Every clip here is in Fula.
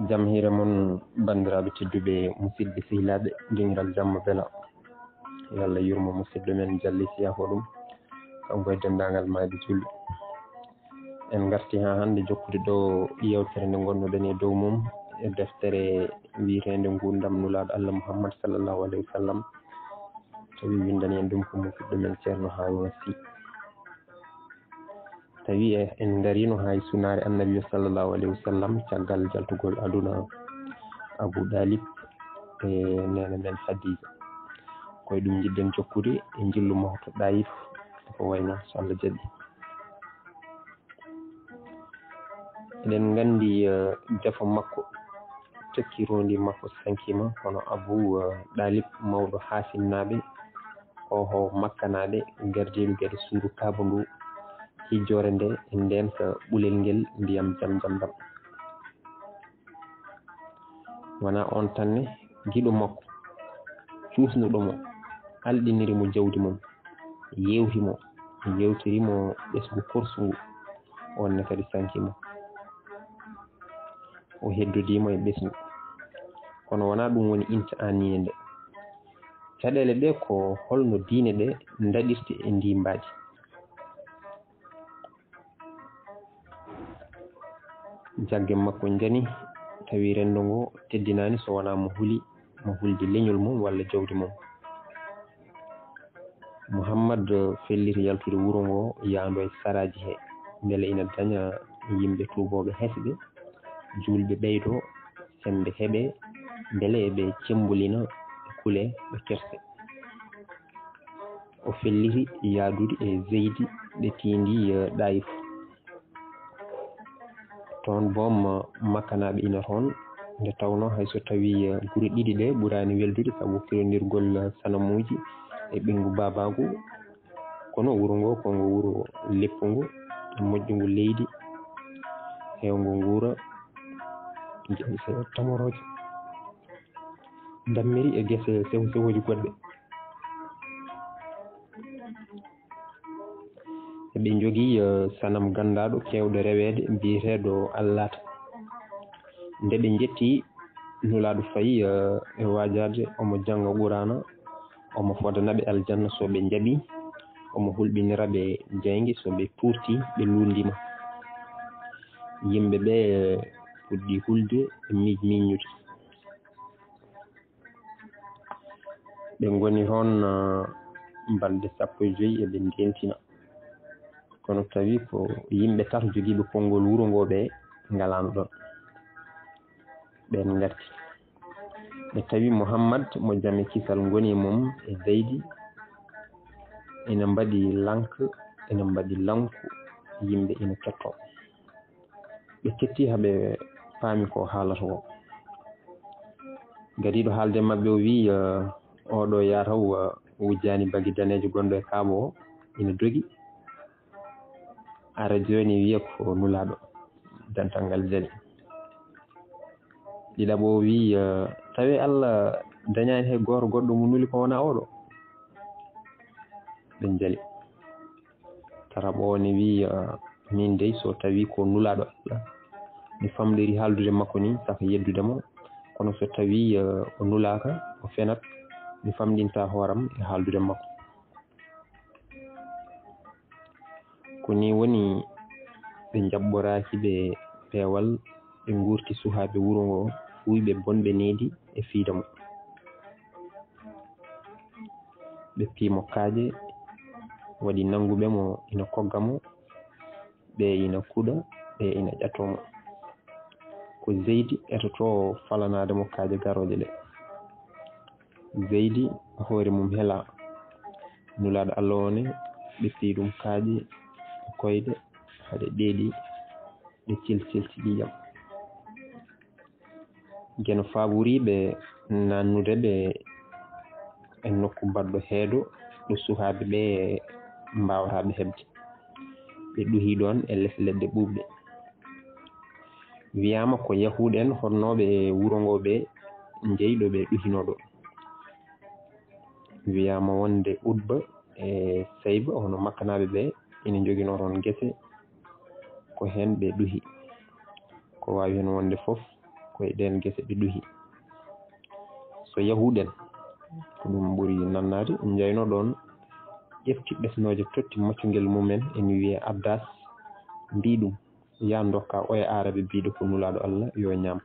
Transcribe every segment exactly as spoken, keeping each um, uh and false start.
Jam hiire mon, banndiraaɓe tedduɓe, musidɓe sehilaaɓe, dingiral jamma bela. Yo Allah yurmo musidɗo men Jalli Siyaako ɗum, kanko e denndaangal maayɓe julɓe. En ngarti haa hannde jokkude ɗo yewtere nde ngonnoɗen e dow mum, e deftere wiyeteende Nguurndam Nulaaɗo Allah Muhammad sallallahu alayhi wa sallam. Tawi winndani en ɗum ko musidɗo men Ceerno Haaruna Sih. Tawi e, en ngariino haa e sunaare Annabi sallallahu alayhi wa sallam, caggal jaltugol aduna Abu Ɗaalib e neene men Hadiija. Ko e ɗum njiɗɗen jokkude e njillu mahto Ɗaayif, ko wayi noon, so Allah jaɓi. Eɗen nganndi, eh, jafo makko, tokkirondi makko sankiima, kono Abu, eh, Ɗaalib, mawɗo Haasinnaaɓe, hoohoowo Makkanaaɓe, gardiiɗo geɗe suudu Kaaba ndu, hijjoore nde, e ndeenka ɓulel ngel ndiyam Jamjam ɗam. Wonaa oon tan ne, giɗo makko, cuusnuɗo mo, alɗiniri mo jawdi mum, yeewti mo, yeewtiri mo ɓesngu korsu ngu, oon ne kadi sanki mo. O heddodii mo e ɓesngu. Kono wonaa ɗum woni inta aaniye nde. Caɗeele ɗe ko holno diine ɗe ndaɗirte e ndii mbaadi. Jagge makko njani, tawi renndo ngo teddinaani so wonaa mo huli, mo hulde leñol mum walla jawdi mum. Muhammad felliti yaltude wuro ngo, yaando e saraaji he, mbele ina daña yimɓe tuubooɓe hesɓe, juulɓe ɓeydoo, semmbe heɓee, mbele ɓe cemmbolina, ɓe kulee, ɓe kersee. O felliti yaadude e Zeydi, ɓe tiindii, eh, Ɗaayif. Toon boom, eh, Makkanaaɓe ina toon, nde tawnoo hay so tawii, eh, gure ɗiɗi ɗe ɓuraani weldude sabu kirondirgol, eh, sanamuuji e ɓinngu baabaagu. Kono wuro ngo ko ngo wuro leppungu, moƴƴungu leydi, heewngu nguura, jeyi seeɗa tamorooje, dammiri e gese sewo sewooji goɗɗe. Eɓe njogii, eh, sanam ganndaaɗo keewɗo reweede biyeteeɗo Allaata. Nde ɓe njetti Nulaaɗo fayi, eh, e waajaade, omo jannga Quraana, omo fodana ɓe aljanna so ɓe njaɓii, omo hulɓinira ɓe jaynge so ɓe tuurtii, ɓe luulndiima. Yimɓe ɓe, eh, puɗɗii hulde e miij-, miijnude. Ɓe ngoni toon, ah, balɗe sappo e joy eɓe ndeentina. Kono tawi ko yimɓe tato jogiiɓe konngol wuro ngoo ɓe ngalaano ɗoon. Ɓeen ngarti. Ɓe tawi Muhammad mo jam e kisal ngoni e mum e Zeydi ina mbaɗi lank, ina mbaɗi lanku, yimɓe ina kettoo. Ɓe kettii haa ɓe paami ko haalata ko. Gadiiɗo haalde e maɓɓe o wiyi, eh, "Oɗo yataw, eh, wujjaani bagi daneejo gonɗo e kaaba o, ina dogi. Ara jooni wiya ko nulaaɗo." Dental ngal jali. Ɗiɗaɓo o wiyi, eh, "Tawee Allah dañaani hay gooto goɗɗo mo nuli ko wonaa oɗo?" Ɓe njali. Tataɓo o ne wiyi, "Ah, min dey, so tawii ko nulaaɗo Allah, mi famɗiri haaldude makko ni, saka yeddude mo. Kono so tawii, ah, o nulaaka, o fenat, mi famɗinta hooram e haaldude makko." Ko nii woni ɓe njaɓɓoraaki ɓe peewal, ɓe nguurti suhaaɓe wuro ngo, fuuyɓe bonɓe needi e fiida mo. Ɓe pii mo kaaƴe, waɗi nannguɓe mo ina kogga mo, ɓe ina kuɗa, ɓe ina ƴattoo mo. Ko Zeydi etotoo falanaade mo kaaƴe garooje ɗe. Zeydi hoore mum helaa. Nulaaɗo Allah o ne, ɓe pii ɗum kaaƴe e koyɗe, haɗe ɗeeɗi, ɗe celcelti ƴiiƴam. Geno faaburii ɓe naannude ɓe e nokku baɗɗo heedo ɗo suhaaɓe ɓe mbaawataa ɓe heɓde. Ɓe ɗuhii ɗoon e les leɗɗe ɓuuɓɗe. Wiyaama ko Yahuud en honnooɓe e wuro ngoo ɓe njeyi ɗo ɓe ɗuhinoo ɗo. Wiyaama wonde Utba e Sayba, hono Makkanaaɓe ɓe, ina njoginoo toon gese, ko heen ɓe ɗuhi. Ko waawi heen wonde fof, Ko e ɗeen gese ɓe ɗuhi. So yahuɗen, ko ɗum ɓuri nannaade, njayno ɗoon, ƴefti ɓesnooje, totti maccungel mumen, ene wiyee Abdas, mbii ɗum, "Yaa ndokkaa oya Aarabe biiɗo ko Nulaaɗo Allah, yo ñaam."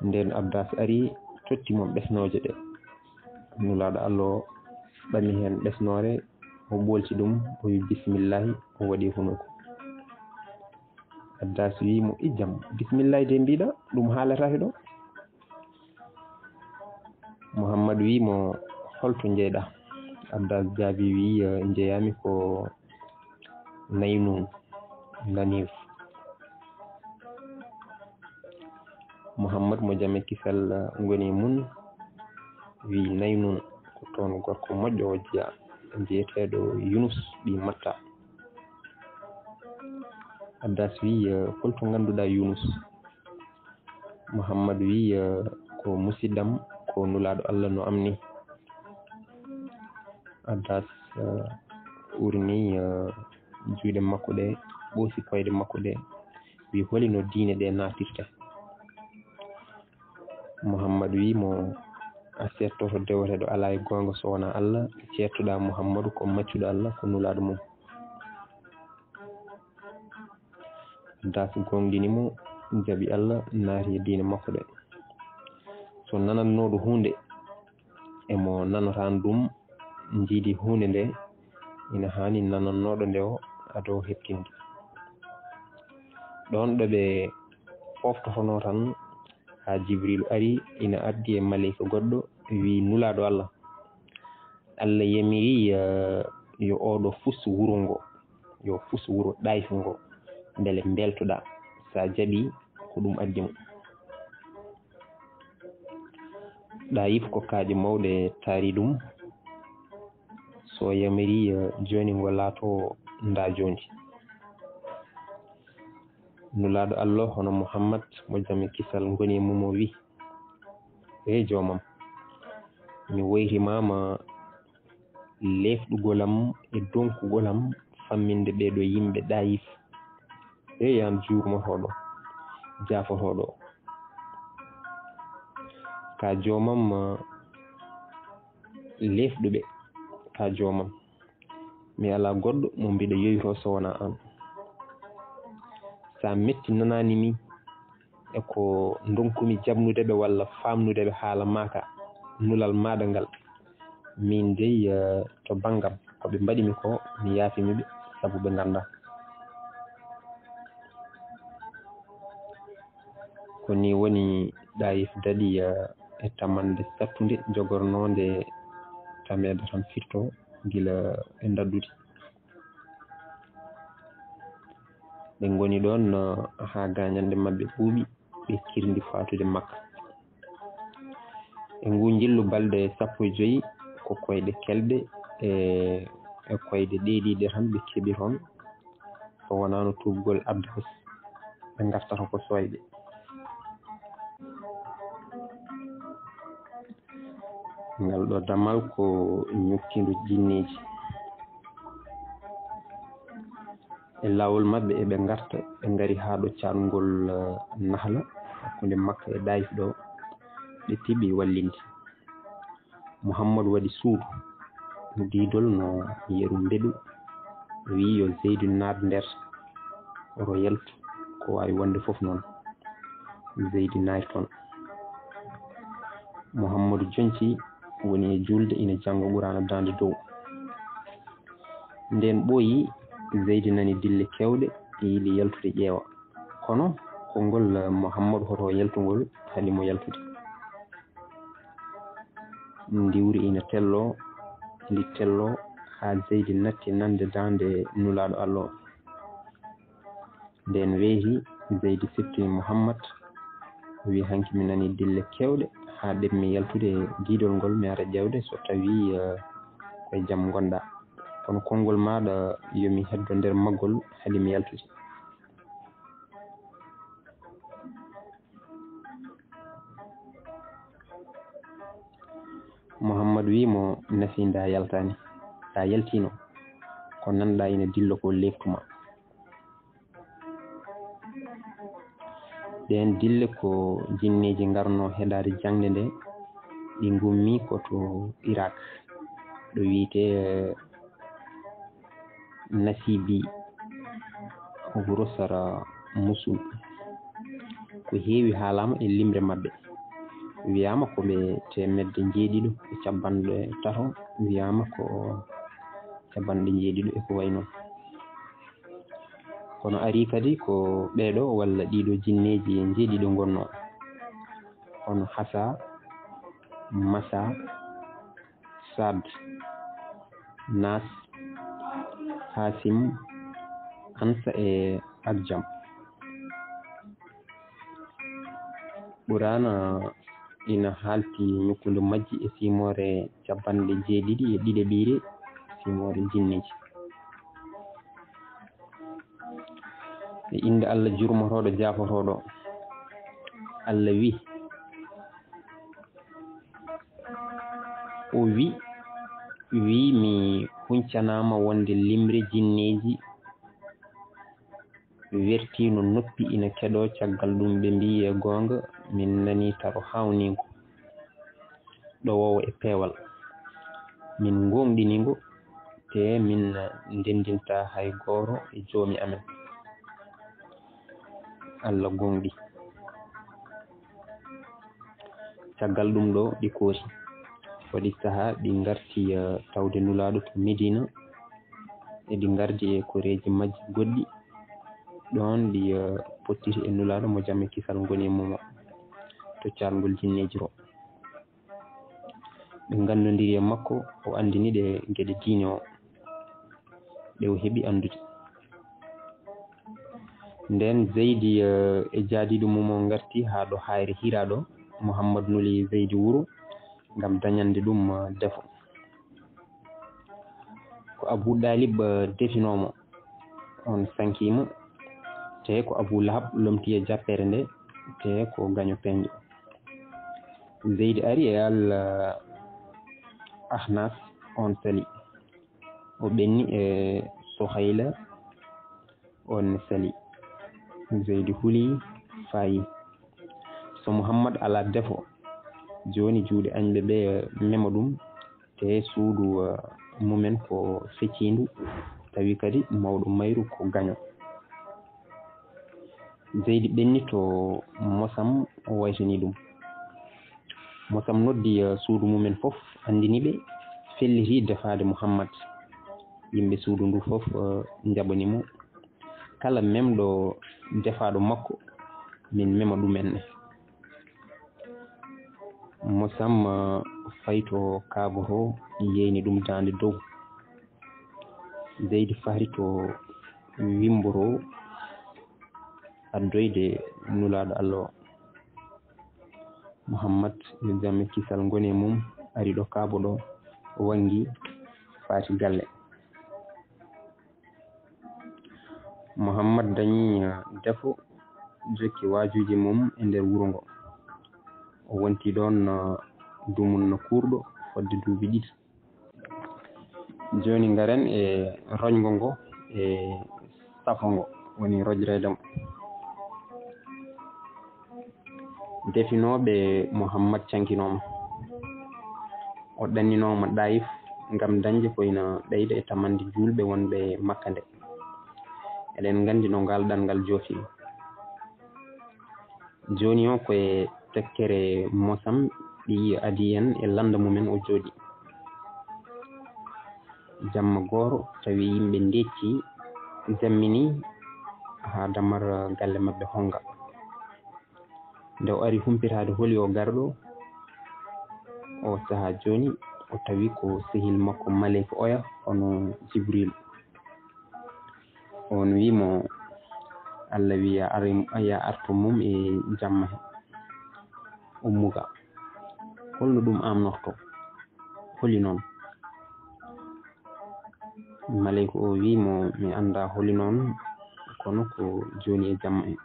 Ndeen Abdas ari, totti mo ɓesnooje ɗe. Nulaaɗo Allah o ɓami heen ɓesnoore, o ɓoolti ɗum, o wi, "Bismillaahi," o waɗi hunuko. Abdas wi mo, "Ijjam, bismillaahi de mbiɗa, ɗum haalata he ɗo." Muhammad wi mo, "Holto njeyɗa?" Abdas jaabi wi, "Eh, njeyaami ko Naynun, Naniv." Muhammad mo jam e kisal ngoni e mum wi, "Naynun ko toon gorko moƴƴo o jeyaa, biyeteeɗo Yunus ɓii Matta." Abdas wi, "Eh, holto ngannduɗaa Yunus?" Muhammad wi, "Eh, ko musiɗɗam, ko Nulaaɗo Allah no am ni." Abdas, eh, urni, eh, juuɗe makko ɗe, ɓoosi koyɗe makko ɗe, wi, "Holi no diine ɗe naatirta?" Muhammad wi mo, "A seettoto deweteeɗo alaa e goonga so wonaa Allah, ceettoɗaa Muhammadu ko maccuɗo Allah, ko Nulaaɗo mum." Abdas goongɗini mo, jaɓi Allah, naati e diine makko ɗe. So nanannooɗo huunde, emo nanotaano ɗum, njiidi huunde nde ina haani nanannooɗo nde o ado heɓtinde. Ɗoon ɗo ɓe fooftotonoo tan, haa Jibriilu ari, ina ardi e maleyka goɗɗo, wi, "Nulaaɗo Allah, Allah yamiri, eh, yo oo ɗo fus wuro ngo, yo fus wuro Ɗaayif ngo, mbele mbeltoɗaa. So a jaɓii, ko ɗum addi mo." Ɗaayif ko kaaƴe mawɗe taari ɗum. So yamiri, eh, jooni ngo laato ndaa jooni. Nulaaɗo Allah hono Muhammad mo jam e kisal ngoni e mum o wi, "Ee joomam, mi woyrimaama leefɗugol am e donkugol am famminde ɓee ɗoo yimɓe Ɗaayif. Ee, yaan juurmotooɗo, jaafotooɗo. Ka joomam, eh, leefɗuɓe, ka joomam. Mi alaa goɗɗo mo mbiɗa yoytoo so wonaa aan. So a mettinanaani mi e ko ndonkumi jaɓnude ɓe walla faamnude ɓe haala maa ka, nulal maaɗa ngal, miin dey, eh, to banngam, ko ɓe mbaɗi mi ko, mi yaafii mi ɓe, sabu ɓe nganndaa." Ko nii woni Ɗaayif daɗi, eh, e tamannde sattunde jogornoonde tameede tan firto gila e ndaddude. Ɓe ngoni ɗoon, eh, haa gaañanɗe maɓɓe ɓuuɓi, ɓe kirndi faatude Makka. E nguu njillu balɗe sappo e joy, ko koyɗe kelɗe e, e koyɗe ɗeeɗiiɗe tan ɓe keɓi toon. So wonaano tuubgol Abdas, ɓe ngartata ko sooyɓe. Ngal ɗo damal ko ñukkindu jinneeji. E laawol maɓɓe, eɓe ngarta, ɓe ngari haa ɗo caaɗngol, eh, Nahla, hakkunde Makka e Ɗaayif ɗo, ɓe piɓi wallinde. Muhammadu waɗi suudu, diidol no yeru mbeɗu, o wi'i yo Zeydu naat nder, oto yaltu, ko waawi wonde fof noon. Zeydi naati toon. Muhammadu jonci, woni e juulde, ina jannga Quraana daande dow. Ndeen ɓooyi, Zeydi nani dille keewɗe, yiɗi yaltude ƴeewa. Kono konngol Muhammadu hoto yaltungol haɗi mo yaltude. Ndiwri ina telloo, ndi telloo haa Zeydi natti nande daande Nulaaɗo Allah o. Ndeen weeti, Zeydi siftini Muhammad, o wi'i, "Hanki mi nanii dille keewɗe, haa ɗeɓmi yaltude e diidol ngol, mi ara ƴeewde so tawii, eh, ko e jam ngonɗaa. Kono konngol maaɗa, yo mi heddo nder maggol, haɗi mi yaltude." Muhammad wi'i mo, "Nafi ndaa yaltaani. Taa yaltiino, ko nanɗaa ina dillo ko leeftu ma." Ɗeen dille ko jinneeji ngarnoo heɗaade jaŋde nde, ɗi ngummi ko to Irak, ɗo wiyetee Nasibi, wuro sara Musul. Ko heewi haalaama e limre maɓɓe. Wiyaama ko ɓe teemedde njeeɗiɗo e cappanɗe tato, wiyaama ko cappanɗe njeeɗiɗo e ko wayi noon. Kono arii kadi ko ɓeeɗo walla ɗiiɗo jinneeji njeeɗiɗo ngonnoo, hono Hasa, Masa, Sad, Nas, Hasim, Ansa e Adjam. Quraana ina haalti ñukkunde majji e simoore cappanɗe jeeɗiɗi e ɗiɗaɓiire, simoore jinneeji. E innde Allah jurmotooɗo, jaafotooɗo. Allah wi, o wi, wi mi huncanaama wonde limre jinneeji wertiino noppi ina keɗoo, caggal ɗum ɓe mbiyi e goonga, min nanii taro haawniingo, ɗowoowo e peewal. Min ngooŋɗini ngo, te min ndenndintaa hay gooto e Joomi amen. Allah gooŋɗi. Caggal ɗum ɗo, ɗi kooti. Waɗi sahaa ɗi ngarti, eh, tawde Nulaaɗo to Medina, eɗi ngardi e koreeji majji goɗɗi. Ɗoon ɗi, eh, pottiti e Nulaaɗo mo jam e kisal ngoni e mum o, to caalngol jinneeji ro. Ɓe nganndondiri e makko, o anndini ɗe geɗe diine o, ɗe o heɓi anndude. Ndeen Zeydi, eh, e jaadiiɗo mum o ngarti haa ɗo haayre Hira ɗo, Muhammad nuli Zeydi wuro ngam dañande ɗum, eh, defo. Ko Abu Ɗaalib, eh, definoo mo, oon sankii mo, te ko Abu Lahab lomti e jappeere nde, te ko gaño peeñɗo. Zeydi ari e Al, eh, Ahnas, oon sali. O ɓenni e Suhayla, oon ne sali. Zeydi huli, faayi. So Muhammad alaa defo, jooni juuɗe añɓe ɓe mema ɗum, te suudu, eh, mumen ko feciindu, tawi kadi mawɗo mayru ko gaño. Zeydi ɓenni to Mosam waytani ɗum. Mosam noddi, eh, suudu mumen fof, anndini ɓe, felliti defaade Muhammad. Yimɓe suudu ndu fof, eh, njaɓani mo. Kala memɗo defaaɗo makko, min mema ɗumen ne. Mosam, eh, fayi to kaabo to, yeyni ɗum daande dow. Zeydi fahri to wimmboro addoyde Nulaaɗo Allah o. Muhammad, yo jam e kisal ngoni e mum, ari ɗo kaabo ɗo, wanngi, faati galle. Muhammad dañi, eh, defo, jokki waajuuji mum e nder wuro ngo. O wonti ɗoon, eh, dumunna kuurɗo fodde duuɓi ɗiɗi. Jooni ngaren e roñngo ngo e safo ngo, woni rojreede mo. Definooɓe Muhammad cankinooma. O ɗanninooma Ɗaayif ngam dañde ko ina ɓeyda e tamande juulɓe wonɓe Makka nde. Eɗen nganndi no ngaal ɗanngal joofi. Jooni o ko e tekkere Mosam ɓiyi Adiyan e lannda mumen o jooɗi. Jamma gooro tawi yimɓe ndeecci, jammini haa damar galle maɓɓe honga. Nde o ari humpitaade holi o garɗo, o sahaa jooni o tawi ko sehil makko maleyka oya hono Jibril. On wi mo, Allah wi ya ar-, ya arto mum e jamma he. O muga. Holno ɗum amnorto? Holi noon? Maleyka o wi mo, mi annda holi noon, kono ko jooni e jamma he.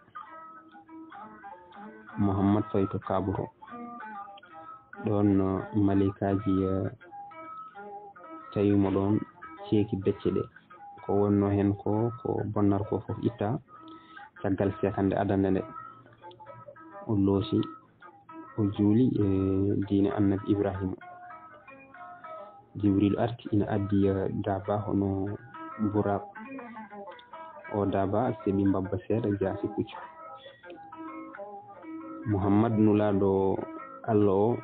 Muhammad fayi to kaabo to. Ɗoon, no maleykaaji, eh, tawi mo ɗoon ceeki becce ɗe. Ko wonnoo heen ko, ko bonnaata ko fof itta, caggal seekannde adannde nde. O loosi, o juuli e diine Annabi Ibraahiima. Jibriilu arti, ina addi, eh, daaba hono buraak. O daaba seɓi mbabba seeɗa, jaasi puccu. Muhammad, Nulaaɗo Allah o,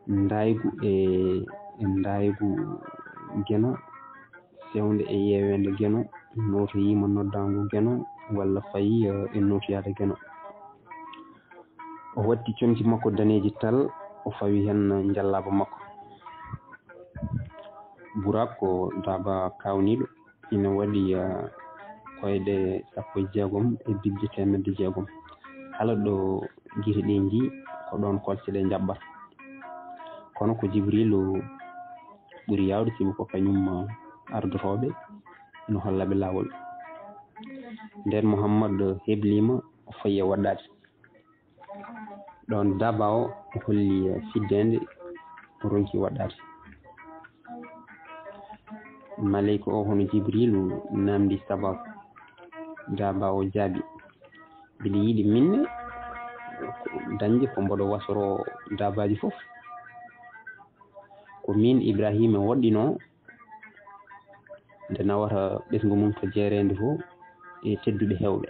ndaaygu e, e ndaaygu Geno, sewnde e yeeweende Geno, nootoyiima noddaango Geno, walla fayi, eh, e nootoyaade Geno. O watti comci makko daneeji tal, o fawi heen njallaabu makko. Buraak ko daaba kaawniiɗo, ina waɗi, eh, koyɗe sappo e jeegom e bibje teemedde jeegom. Kala ɗo gite ɗe njii, ko ɗoon kolce ɗe njaɓɓata. Kono ko Jibriilu ɓuri yaawde, sibu ko kañum, eh, ardotooɓe, ina holla ɓe laawol. Ndeen Muhammad hebliima, o fayi e waɗɗaade. Ɗoon daaba o holli, eh, fiddeende, o ronki waɗɗaade. Maleyka o hono Jibriilu naamndi sababu. Daaba o jaabi, "Mbiɗa yiɗi minne dañde ko mboɗo wasoro daabaaji fof. Ko miin Ibraahiima woɗɗinoo nde nawata ɓesngu mum to jeereende fof e tedduɓe heewɓe.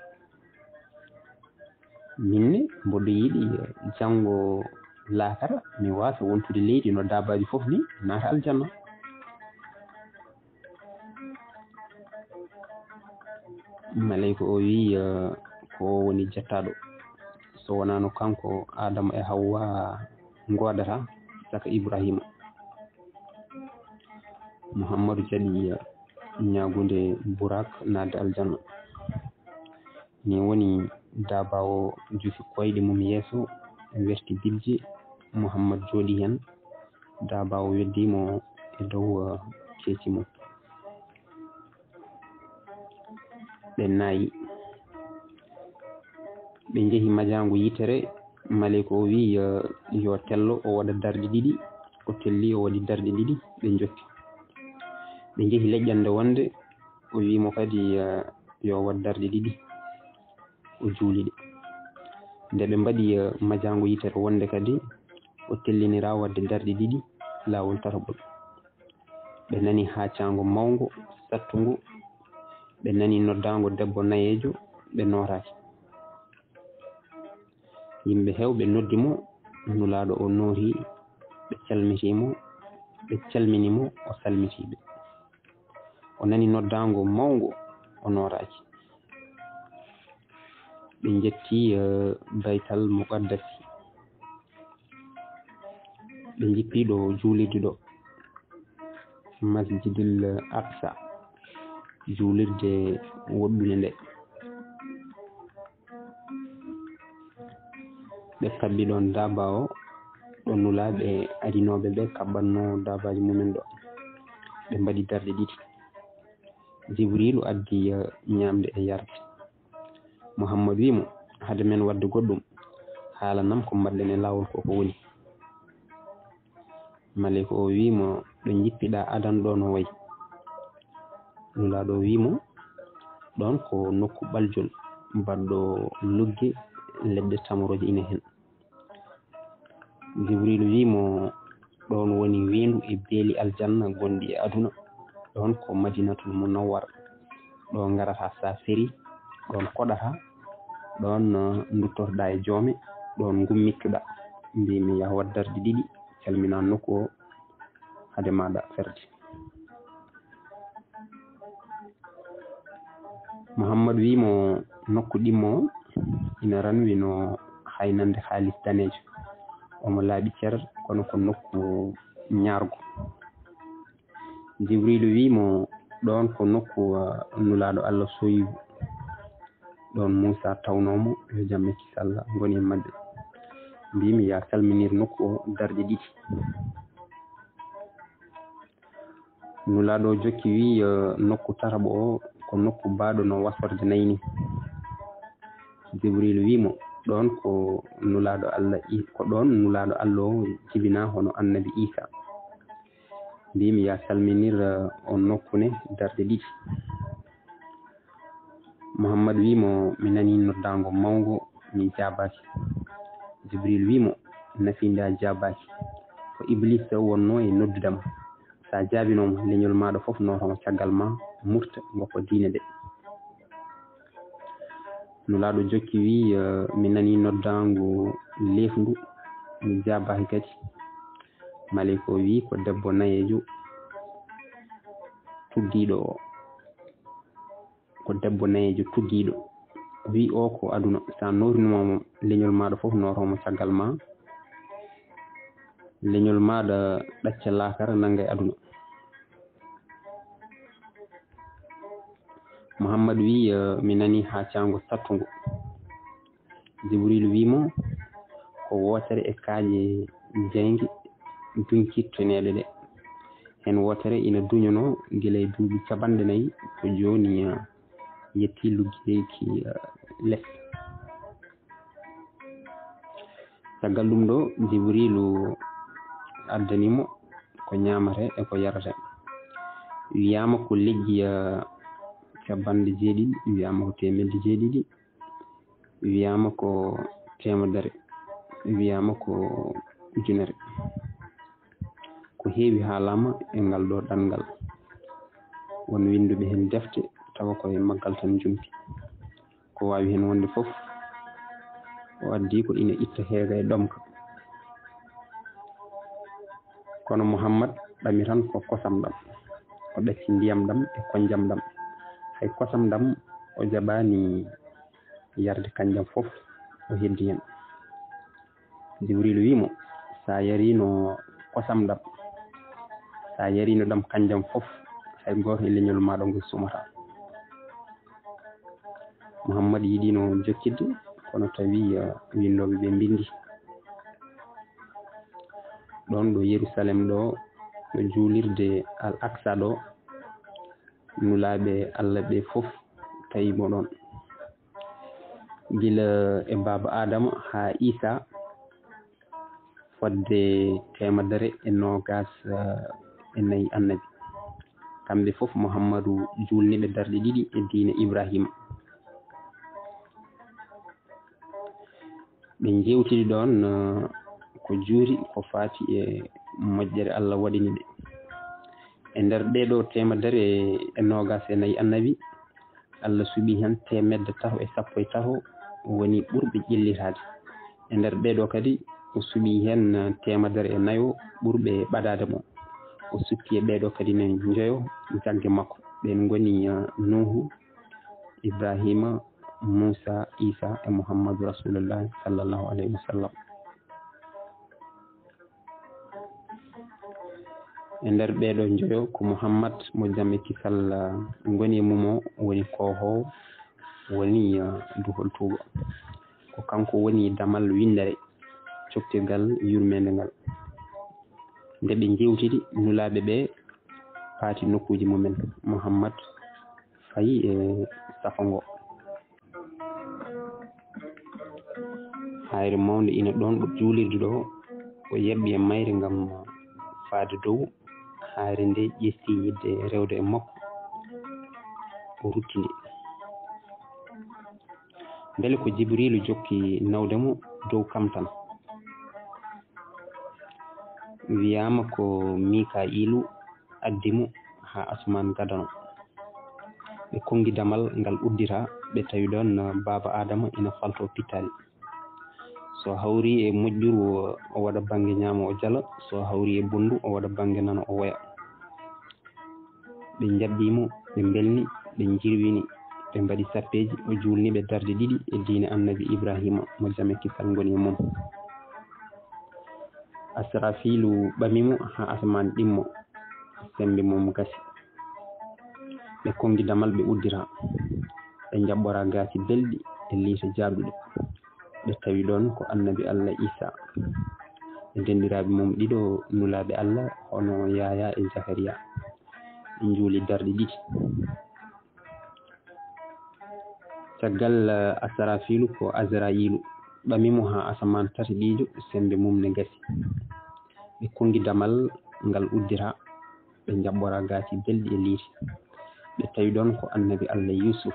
Minne mboɗo yiɗi janngo laakara mi waasa wontude leydi no daabaaji fof ni, naata aljanna." Maleyka o wiyi, eh, ko o woni jettaaɗo. So wonaano kanko, Aadama e Hawwa ngoodata saka Ibraahiima. Muhammadu jaɓi, eh, ñaagunde Buraak naatde aljanna. Ni woni daaba o jufi koyɗe mum yeeso, werti bibje, Muhammad jooɗi heen. Daaba o weddii mo e dow, eh, keeci mum. Ɓe naayi. Ɓe njehi majaango yitere. Maleyka o wiyi, eh, yo tello, o waɗa darɗe ɗiɗi. O telli, o waɗi darɗe ɗiɗi. Ɓe njokki. Ɓe njehi leƴƴannde wonde. O wiyi mo kadi, eh, yo waɗ darɗe ɗiɗi. O juuli ɗe. Nde ɓe mbaɗi, eh, majaango yitere wonde kadi, o telliniraa waɗde darɗe ɗiɗi laawol tataɓol. Ɓe nani haacaango mawngo, sattungo. Ɓe nani noddaango debbo nayeejo, ɓe nooraaki. Yimɓe heewɓe noddi mo, Nulaaɗo o noori, ɓe calmiti mo, ɓe calmini mo, o salmiti ɓe. O nani noddaango mawngo, o nooraaki. Ɓe njetti, eh, Baytal Muqaddasi. Ɓe njippi ɗo juulirde ɗo, Masjidil Aqsa, juulirde woɗɗunde nde. Ɓe kabbi ɗoon daaba o, ɗo nulaaɓe adinooɓe ɓe kabbanno daabaaji mumen ɗo. Ɓe mbaɗi darɗe ɗiɗi. Jibriilu addi, eh, ñaamde e yarde. Muhammad wiyi mo, "Hade men waɗde goɗɗum, haalanam ko mbaɗɗen e laawol ko, ko woni?" Maleyka o wiyi mo, "Ɗo njippiɗaa adan ɗo no wayi?" Nulaaɗo o wiyi mo, "Ɗoon ko nokku ɓaljol, baɗɗo lugge, leɗɗe tamorooje ina heen." Jibriilu wiyi mo, "Ɗoon woni weendu e beeli aljanna gonɗi e aduna. Ɗoon ko Madinatul Munawwara. Ɗo ngarata sa feri, ɗoon koɗata, ɗoon, eh, nduttorɗaa e joome, ɗoon ngummittoɗaa." Mbiimi, "Yah waɗ darɗe ɗiɗi, calminaa nokku o, hade maaɗa ferde." Muhammad wiyi mo, "Nokku ɗimmo o ina ranwi no haynande haalis daneejo. Omo laaɓi cer, kono ko nokku ñaargo." Jibriilu wiyi mo, "Ɗoon ko nokku, ah, Nulaaɗo Allah Soyibu. Ɗoon Muusaa tawnoo mo, yo jam e kisal ngoni e maɓɓe." Mbiimi, "Yah salminir nokku o darɗe ɗiɗi." Nulaaɗo o jokki wiyi, eh, nokku tataɓo o ko nokku baaɗo no wasorde nayi ni. Jibriilu wiyi mo, "Ɗoon ko Nulaaɗo Allah i-, ko ɗoon Nulaaɗo Allah o jibinaa hono Annabi Iisaa." Mbiimi, "Yah salminir, eh, on nokku ne darɗe ɗiɗi." Muhammad wi'i mo, "Mi nanii noddaango mawngo, mi jaabaaki." Jibril wi'i mo, "Nafi nde a jaabaaki, ko Ibliisa wonnoo e noddude ma. So a jaabinoo mo, leñol maaɗa fof nooto mo caggal ma, murta, ngoppa diine nde." Nulaaɗo jokki wi'i, "Eh, mi nanii noddaango leefndu, mi jaabaaki kadi." Maleyka o wi'i, "Ko debbo nayeejo tuggiiɗo o." Ko debbo nayeejo tuggiiɗo. Wi'i o ko aduna. So a nootinoo mo, leñol maaɗa fof nooto mo caggal ma. Leñol maaɗa ɗacca laakara nannga e aduna. Muhammad wi'i, "Eh, mi nanii haa caango sattungo." Jibril wi'i mo, "Ko wootere e kaaƴe jeynge duñcitteneeɗe ɗe. Heen wootere ina duñanoo gila e duuɓi capanɗe nayi, ko jooni, eh, yettii luggeeki, eh, les." Caggal ɗum ɗo, Jibriilu addani mo ko ñaamata e ko yarata. Wiyaama ko leƴƴi, eh, capanɗe jeeɗiɗi, wiyaama ko teemedde jeeɗiɗi, wiyaama ko teemedere, wiyaama ko ujunere. Ko heewi haalaama e ngal ɗo ɗanngal. Won winnduɓe heen defte, tawa ko e maggal tan njumti. Ko waawi heen wonde fof, o addi ko ina itta heega e ɗomka. Kono Muhammad ɗami tan ko kosam ɗam. O ɗacci ndiyam ɗam e konnjam ɗam. Hay kosam ɗam o jaɓaani yarde, kannjam fof o heddi heen. Jibriilu wi'i mo, "So a yariino kosam ɗam, so a yariino ɗam kannjam fof, hay gooto e leñol maaɗa ngol sumataa." Muhammad yiɗiino jokkitde, kono tawi, eh, winndooɓe ɓe mbinndi. Ɗoon ɗo Yerusalem ɗo, ɗo juulirde Al Aqsa ɗo, nulaaɓe Allah ɓe fof tawi mo ɗoon. Gila e baaba Aadama haa Iisaa, fodde teemedere e noogaas, eh, e nayi annabi. Kamɓe fof Muhammadu juulni ɓe darɗe ɗiɗi e diine Ibraahiima. Ɓe njeewtidi ɗoon, eh, ko juuti ko faati e moƴƴere Allah waɗani ɓe. E nder ɗee ɗoo teemedere e noogaas e nayi annabi, Allah suɓii heen teemedde tato e sappo e tato woni ɓurɓe ƴellitaade. E nder ɓee ɗoo kadi, o suɓii heen teemedere e nayo ɓurɓe ɓadaade mo. O sukki e ɓee ɗoo kadi ne njoyo jagge makko. Ɓeen ngoni, eh, Nuuhu, Ibraahiima, Muusaa, Iisaa e Muhammadu Rasuulullaahi sallallaahu alayhi wa sallam. E nder ɓee ɗoo njoyo ko Muhammad mo jam e kisal, ah, ngoni e mum o woni koohoowo, woni, ah, duhol tuuba. Ko kanko woni damal winndere, coktirgal yurmeende ngal. Nde ɓe njeewtidi, nulaaɓe ɓe paati nokkuuji mumen. Muhammad fayi e safo ngo. Haayre mawnde ina ɗoon ɗo juulirde ɗo, o yaɓɓi e mayre ngam faade dow. Haayre nde ƴetti yiɗde rewde e makko, o rutti nde. Mbele ko Jibriilu jokki nawde mo dow kam tan? Wiyaama ko Mikaa'iilu addi mo haa asmaan gadano. Ɓe konngi damal ngal uddira, ɓe tawi ɗoon baaba Aadama ina faltoo pittaali. So hawri e moƴƴuru, o waɗa bannge ñaamo, o jala. So hawri e bonndu, o waɗa bannge nano, o woya. Ɓe njaɓɓii mo, ɓe mbelni, ɓe njirwini, ɓe mbaɗi sappeeji, o juulni ɓe darɗe ɗiɗi e diine Annabi Ibraahiima, mo jam e kisal ngoni e mum. Asrafiilu ɓami mo haa asamaan ɗimmo, semmbe mum gasi. Ɓe konngi damal, ɓe uddira, ɓe njaɓɓora gaasi belɗi e liite jaaɗuɗe. Ɓe tawi ɗoon ko Annabi Allah Iisaa e denndiraaɓe mum ɗiɗo, nulaaɓe Allah, hono Yaayaa e Zakariyaa. Ɓe njuuli darɗe ɗiɗi. Caggal, eh, Asrafiilu ko Azrayiilu ɓami mo haa asamaan tataɓiijo, semmbe mum ne gasi. Ɓe konngi damal ngal uddira, ɓe njaɓɓora gaasi belɗi e liite. Ɓe tawi ɗoon ko Annabi Allah Yuusuf.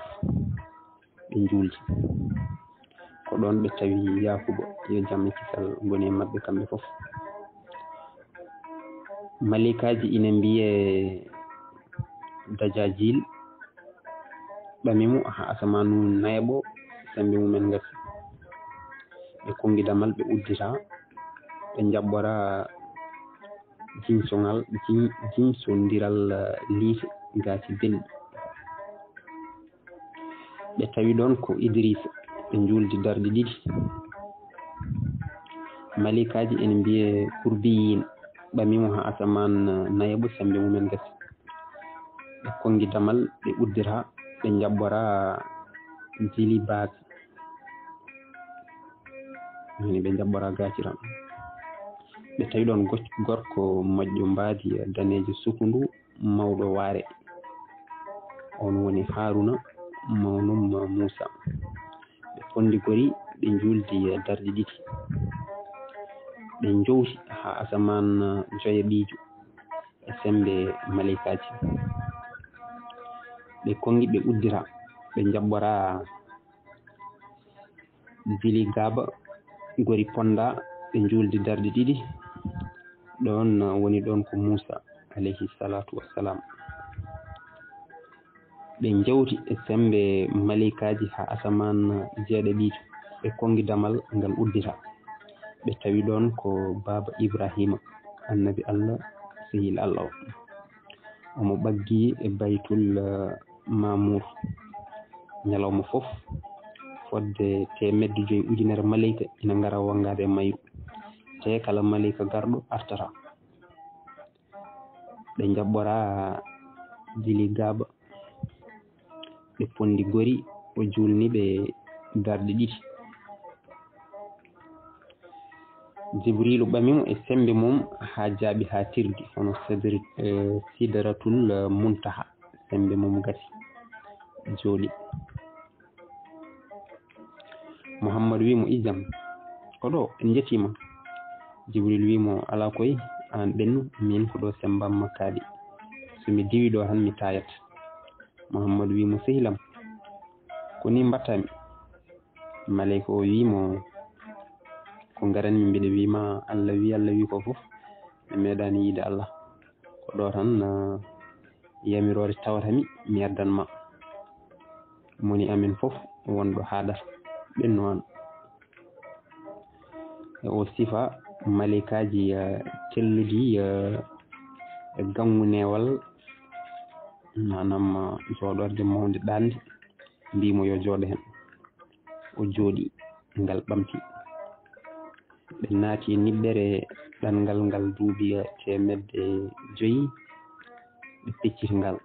ɓe njuuldi. Ko ɗoon ɓe tawi Yaakuba, yo jam e kisal ngoni e maɓɓe kamɓe fof. Maleykaaji ina mbiyee Dajaajiil, ɓami mo haa asamaanu nayaɓo, semmbe mumen ngasi. Ɓe konngi damal, ɓe uddita, ɓe njaɓɓora jiñsongal, jiñ-, jiñsondiral, eh, liite gaaci belɗi. Ɓe tawi ɗoon ko Idriisa, ɓe njuuldi darɗe ɗiɗi. Maleykaaji ene mbiyee Kurbiyiin, ɓami mo haa asamaan, eh, nayaɓo, semmbe mumen ngasi. Ɓe konngi damal, ɓe uddita, ɓe njaɓɓora jilibaaji. Woni ɓe njaɓɓora gaaciram. Ɓe tawi ɗoon goc-, gorko moƴƴo mbaadi, daneejo sukundu, mawɗo waare. Oon woni Haaruna, mawnum Muusa. Ɓe ponndi gori, ɓe njuuldi darɗe ɗiɗi. Ɓe njowti haa asamaan joyaɓiijo e semmbe maleykaaji. Ɓe konngi, ɓe uddita, ɓe njaɓɓora jilibaaji, gori ponnda, ɓe njuuldi darɗe ɗiɗi. Ɗoon woni ɗoon ko Muusa, alayhi salaatu wassalaam. Ɓe njowti e semmbe maleykaaji haa asamaan jeeɗaɓiijo. Ɓe konngi damal ngal uddita. Ɓe tawi ɗoon ko baaba Ibraahiima, annabi Allah, sehil Allah o. Omo ɓaggi e Baytul, eh, Maamuur. Ñalawma fof, fodde teemedde joyi ujunere maleyka ina ngara wanngaade e mayru. Te kala maleyka garɗo artata. Ɓe njaɓɓora jilibaaji, ɓe ponndi gori, o juulni ɓe darɗe ɗiɗi. Jibriilu ɓami mo e semmbe mum haa jaaɓi, haa tirdi, hono sidri-, eh, Sidratul Muntaha, semmbe mum gasi, jooɗi. Muhammadu wii mo, "Ijam, ko ɗo, en njetiima." Jibril wii mo, "Alaa koy, aan ɓennu, miin ko ɗo semmbam ma kaaɗi. So mi diwii ɗo tan, mi taayat." Muhammadu wii mo, "Sehilam, ko nii mbaɗtaa mi?" Maleyka o wii mo, "Ko ngaran-mi mbiɗa wii ma, Allah wii, Allah wii ko fof, mi meeɗaani yiide Allah. Ko ɗo tan, ah, yamiroore tawata mi, mi addan ma. Moni amen fof wonɗo haaɗata ɓennu aan." E o sifa maleykaaji, eh, telluɗi, eh, e gaŋŋu neewal, maanaam, eh, jooɗorde mawnde ɗaande, mbii mo yo jooɗo heen. O jooɗi, ngal ɓamti. Ɓe naati e niɓɓere ɗanngal ngal duuɓi teemedde joyi, ɓe pecciti ngal.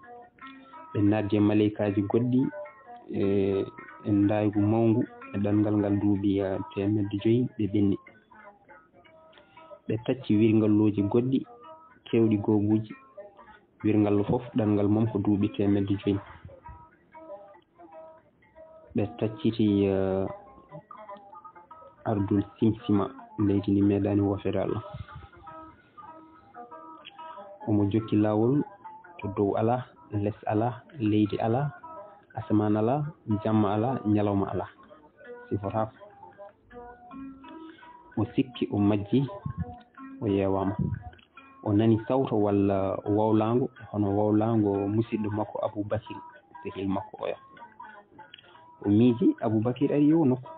Ɓe naatdi e maleykaaji goɗɗi, e, e ndaaygu mawngu e ɗanngal ngal duuɓi, eh, teemedde joyi, ɓe ɓenni. Ɓe tacci wirngalluuji goɗɗi keewɗi goobuuji, wirngallu fof ɗanngal mum ko duuɓi teemedde joyi. Ɓe tacciti, eh, ardul simsima, leydi ndi meeɗaani woofeede Allah. Omo jokki laawol to dow alaa, les alaa, leydi alaa, asamaan alaa, jamma alaa, ñalawma alaa. Sifotaako. O sikki, o majji, o yeewaama. O nani sawto walla wawlaango, hono wawlaango musidɗo makko Abu Bakri, sehil makko oya. O miiji, Abu Bakri ari e oo nokku.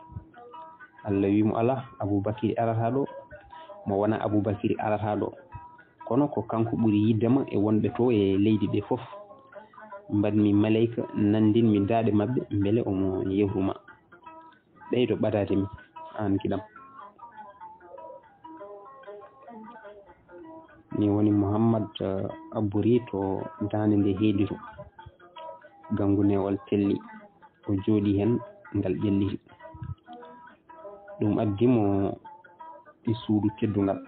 Allah wii mo, "Alaa, Abu Bakri arataa ɗo, mo wonaa Abu Bakri arataa ɗo. Kono ko kanko ɓuri yiɗde ma e wonɓe to e leydi ɓe fof. Mbaɗ-mi maleyka, nanndin-mi daaɗe maɓɓe, mbele omo yehru ma. Ɓeydo ɓadaade mi, aan giɗam." Ni woni Muhammad, eh, abbori to daande nde heedi to. Gaŋŋu neewal telli, o jooɗi heen, ngal ƴelliti. Ɗum addi mo e suudu teddungal.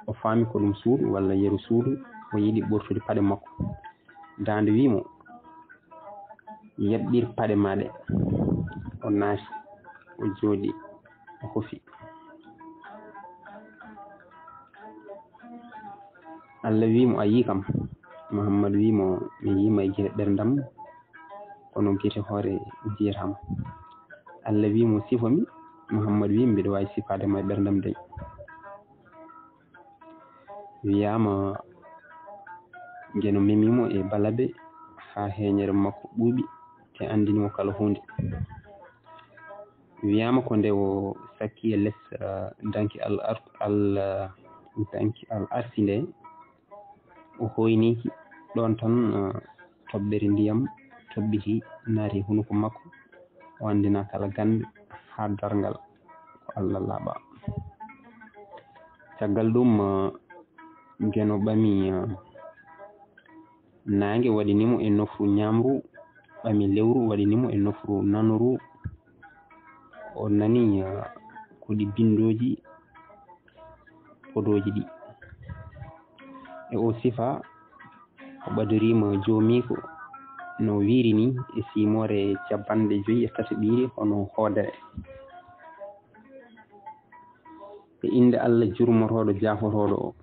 O faami ko ɗum suudu walla yeru suudu, o yiɗi ɓortude paɗe makko. Daande wii mo, "Yaɓɓir paɗe maa ɗe." O naati, o jooɗi, o huufi. Allah wii mo, "A yii kam?" Muhammad wii mo, "Mi yii ma e gite ɓerndam." kono gite hoore jiyataama. Allah wii mo, "Sifo mi." Muhammad wii, "Mbiɗo waawi sifaade ma e ɓerndam dey." Wiyaama Geno memi mo e balabe haa heeñere makko ɓuuɓi, te anndini mo kala huunde. Wiyaama ko nde o sakki e les, ah, danki al ar-, al, ah, danki al arsi nde, o hoyniiki ɗoon tan, ah, toɓɓere ndiyam toɓɓiti naati e hunuko makko, o anndina kala gannde haa darngal ko Allah laaɓa. Caggal ɗum, ah, Geno ɓami, ah, naange, waɗini mo e nofru ñaamru, ɓami lewru, waɗini mo e nofru nanru. O nani, ah, ko ɗi binndooji podooji ɗi. E o sifa, o ɓadoriima joomiiko no wiiri ni e siimoore capanɗe joyi e tataɓiire hono hoodere. E innde Allah jurmotooɗo, jaafotooɗo o,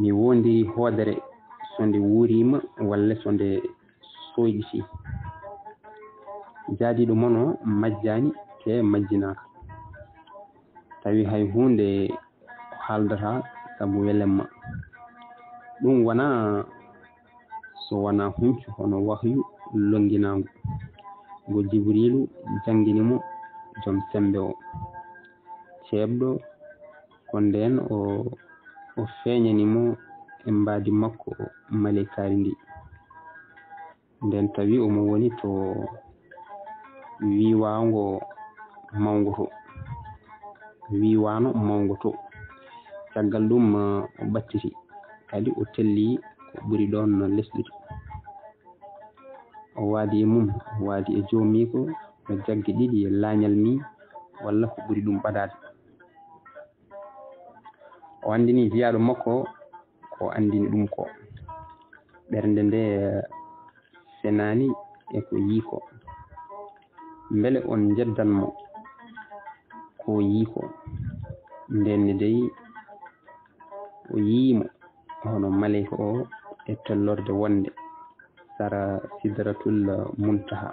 mi woondiri hoodere so nde wuuriima walla so nde soyɗiti. Jaadiiɗo mon o majjaani te majjinaaka. Tawi hay huunde ko haaldata sabu welemma. Ɗum wonaa so wonaa huncu hono wahyu lonnginaangu, ngo Jibriilu janngini mo, jom semmbe o, ceeɓɗo, ko ndeen o, o feeñani mo e mbaadi makko maleykaari ndi. Nden tawi omo woni to wiiwaango mawngo to, wiiwaano mawngo to. Caggal ɗum, o ɓattiti, kadi o telli ko ɓuri ɗoon lesɗude. O waadi e mum, o waadi e joomiiko, no jagge ɗiɗi e laañal mi, walla ko ɓuri ɗum ɓadaade. O anndini jiyaaɗo makko ko anndini ɗum ko. Ɓernde nde senaani e ko yii ko. Mbele on njeddan mo ko yii ko? Ndeen ne dey, o yii mo hono maleyka o e tellorde wonde sara Sidratul Muntaha,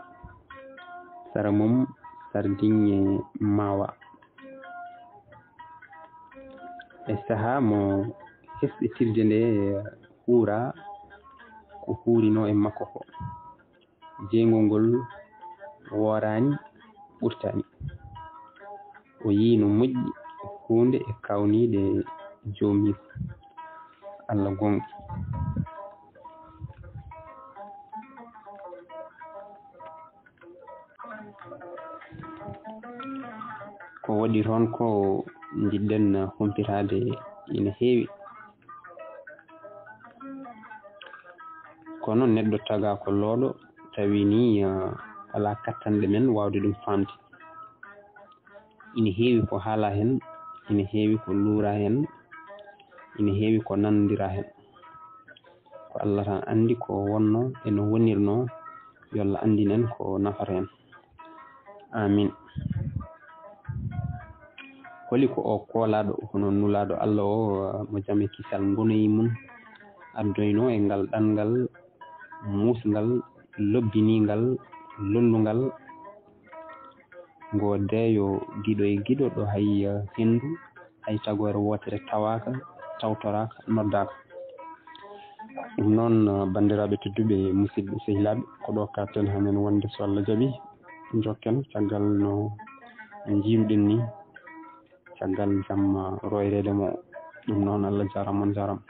sara mum sardiŋŋe Maawa. E sahaa mo hesɗitirde nde huura ko huurinoo e makko ko, jeyngol ngol wooraani, ɓurtaani. O yii no moƴƴi huunde e kaawniiɗe joomiiko. Allah goonga. Ko waɗi toon ko njiɗɗen humpitaade ina heewi. Kono neɗɗo tagaa ko looɗo, tawi ni, ah, alaa kattanɗe men waawde ɗum faamde. Ina heewi ko haalaa heen, ina heewi ko luuraa heen, ina heewi ko nanondiraa heen. Ko Allah tan anndi ko wonnoo e no wonirnoo, yo Allah anndin en ko nafata en. Amin. Holi ko o koolaaɗo, hono nulaaɗo Allah o, mo jam e kisal ngonoyi mum, addoynoo e ngal ɗanngal muusngal, lobbiniingal, lollugal, ngo deeyo giɗo e giɗo, ɗo hay, eh, henndu, hay tagoore wootere tawaaka, tawtoraaka, noddaaka. Ɗum noon, eh, banndiraaɓe tedduɓe, musidɓe sehilaaɓe, ko ɗo kaɗten hannde wonde, so Allah jaɓi, njokken caggal no njiiruɗen ni, caggal jamma royreede mo. Ɗum noon, Allah jaaraama, on jaaraama.